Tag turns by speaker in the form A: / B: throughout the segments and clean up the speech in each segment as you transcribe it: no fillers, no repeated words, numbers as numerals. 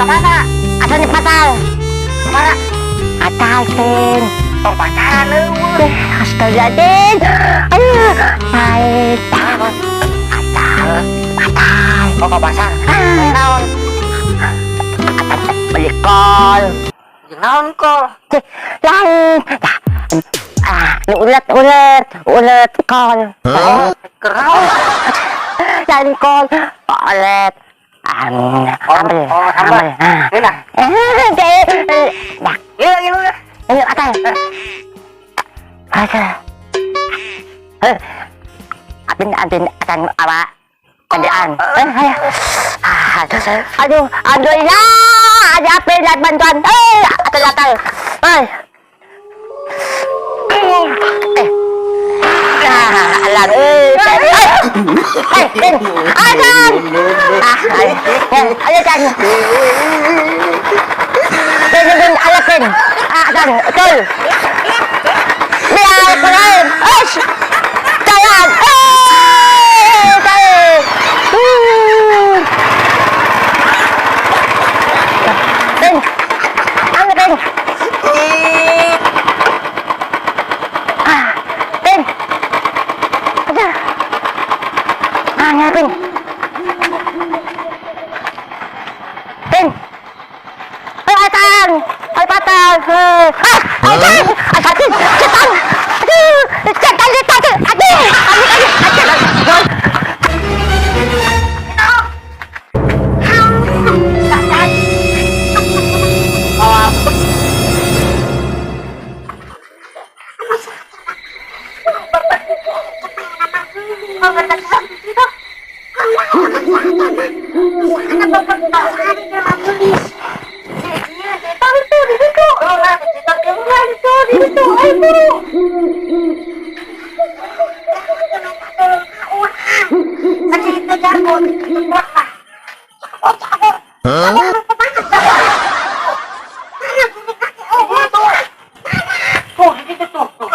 A: Ka mana?
B: Asa ni patal?
A: Mana?
B: Atal, Pin.
A: Tong pacaran euweuh.
B: Astagfirullahaladzim. Aduh, baik. Atal, patal.
A: Oh, ka pasar.
B: Ah.
A: Naon?
B: Atal, beli kol.
A: Jeung naon kol?
B: Lain. Ah, ini ulet, ulet, ulet kol.
A: Oh, keur naon?
B: Lain kol, ulet. Ah,
A: Oh,
B: ambil,
A: oh, sambal.
B: ambil. Ah.
A: Ngeunah.
B: Eh, nah,
A: Ieu ieu ieu.
B: ini atal. Atal. Eh, apin, apin, akan apa? Kerjaan. Eh, ayo. Ah, aduh, alhamdulillah, ada apa dan bantuan. Eh, atal, atal. Eh. Eh. Ah, alam. Eh, eh, eh, Ben. Adan. Ah, ayo, ayo, Dan. Ben, Ben, ayo, Ben. Ah, Dan, betul. Biar, biar. Eh, jalan. Eh, jalan. Ben. Ano, Ben? Ah, Ben. Ada. Ah, nga, Ben. Ben. Ay, atang! Ay, patang! Ah! Ay, ay! Ay, sakit! Setan! Aduh! Setan, setan! Aduh! Aduh, aduh, aduh! Aduh!
A: Tuh, di situ tuh. Tuh.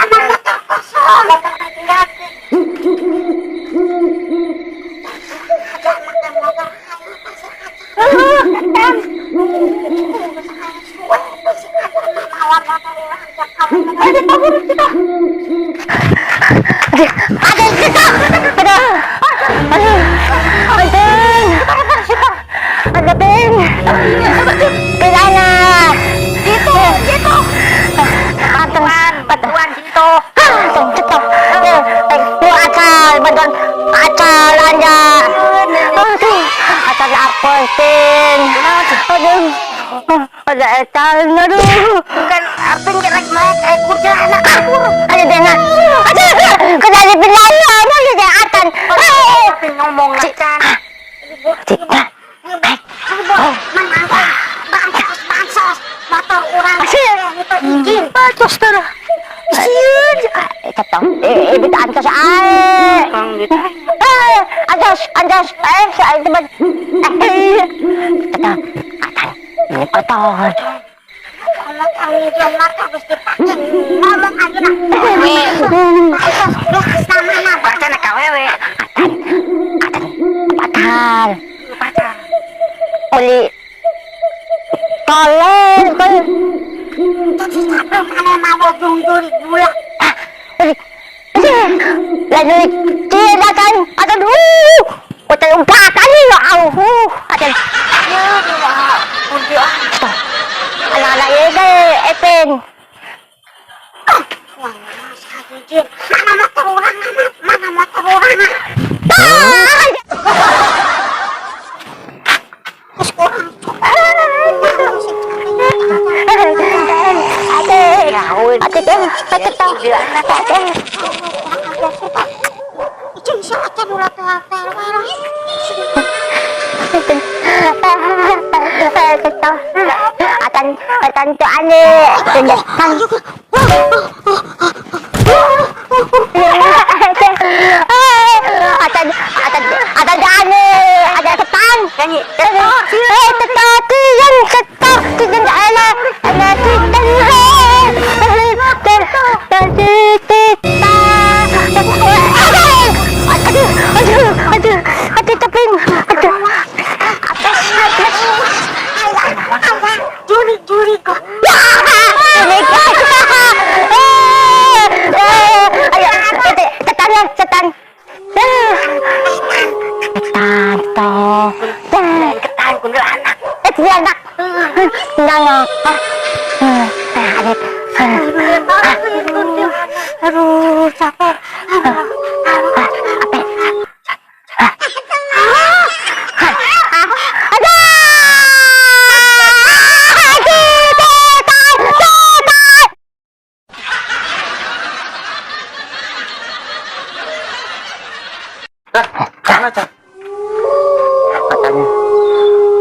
B: Ada kita! Ada! Aduh! Aduh! Ada Ben! Pilana!
A: Gitu, gitu.
B: Bantuan,
A: Bantuan situ.
B: Acal, bantuan acal anja. Aduh, acal apa, Tin? Aduh, ada etal, aduh.
A: Bukan apa yang lagi naik kuntilanak kabur.
B: Ada dena. Aduh, kena di pilana, ada di atan.
A: Apa ngomong kan?
B: Cita.
A: Bansos, motor orang itu izin.
B: Atos tara. Siyun. Tatong. Eh, ibitaan ka sa ay. Ay, anjas, anjas. Ay, sa ay naman. Ay. Tatong. Atan. Ini patol.
A: Ngomong aja nah. Baca nak kawewe.
B: Atan. Atan. Patal.
A: Pacar.
B: Uli. Tolong. Tolong. Ah, uli. Lagi tidakan atan. Utal umpatan ni. Au. Atan. Anak-anak ini, Epin.
A: Mana motor orang? Mana motor orang?
B: Ah! Ate, ate, ate, ate, Atan, atan tu ane. Atan. Atan, atan, atan tu ane. Ada setan.
A: Nyanyi.
B: Eh, tetap tiyan, tetap tiyan ala, ala tiyan. Aduh, aduh, aduh, aduh, teping, aduh, atas, atas. Cetok.
A: Lain ketan kuntilanak.
B: Eh, kuntilanak. Kuntilanak. Eh, adik.
A: Aduh, capek.
C: Lah, mana, Cak?
B: Katanya,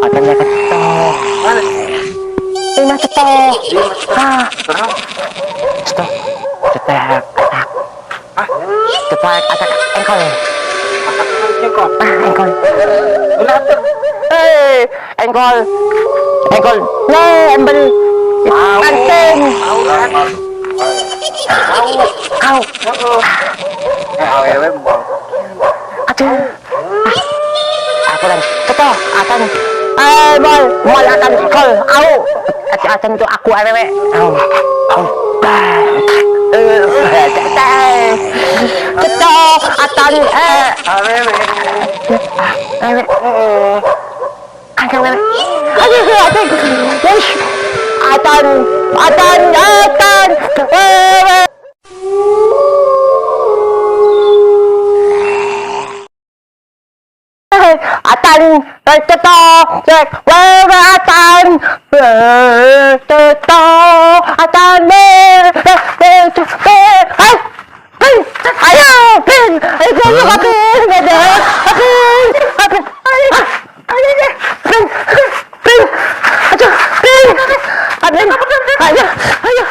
B: katanya ketok.
C: Mana?
B: Lima cetok.
C: Lima cetok.
B: Ah,
C: Terus?
B: cetok. Cetek, atak.
C: Hah?
B: Cetek, atak, engkol.
C: Atak jengkol.
B: Ah, engkol.
C: Benar.
B: Eh, engkol. Engkol. Ne, embel. Pancing.
C: Au, kan? Au.
B: Kau.
C: Heeh. Eh, awewe mau.
B: Aduh. Ah, aku dan cetok, atan. Eh, bol, bol atan kol. Au. Atan itu aku awewe. Au. Au. Bah. Eh, cetek. Cetok, atan eh.
C: Awewe.
B: Awewe.
C: Heeh.
B: Akan awewe. Aduh, aduh. Wush. Atan, atan, atan. Awewe. Atan, cetok, wewe atan, cetok, atan, ayo, pin, ayo, pin, pin, pin, pin, pin, aduh, pin, aduh, ayo, ayo.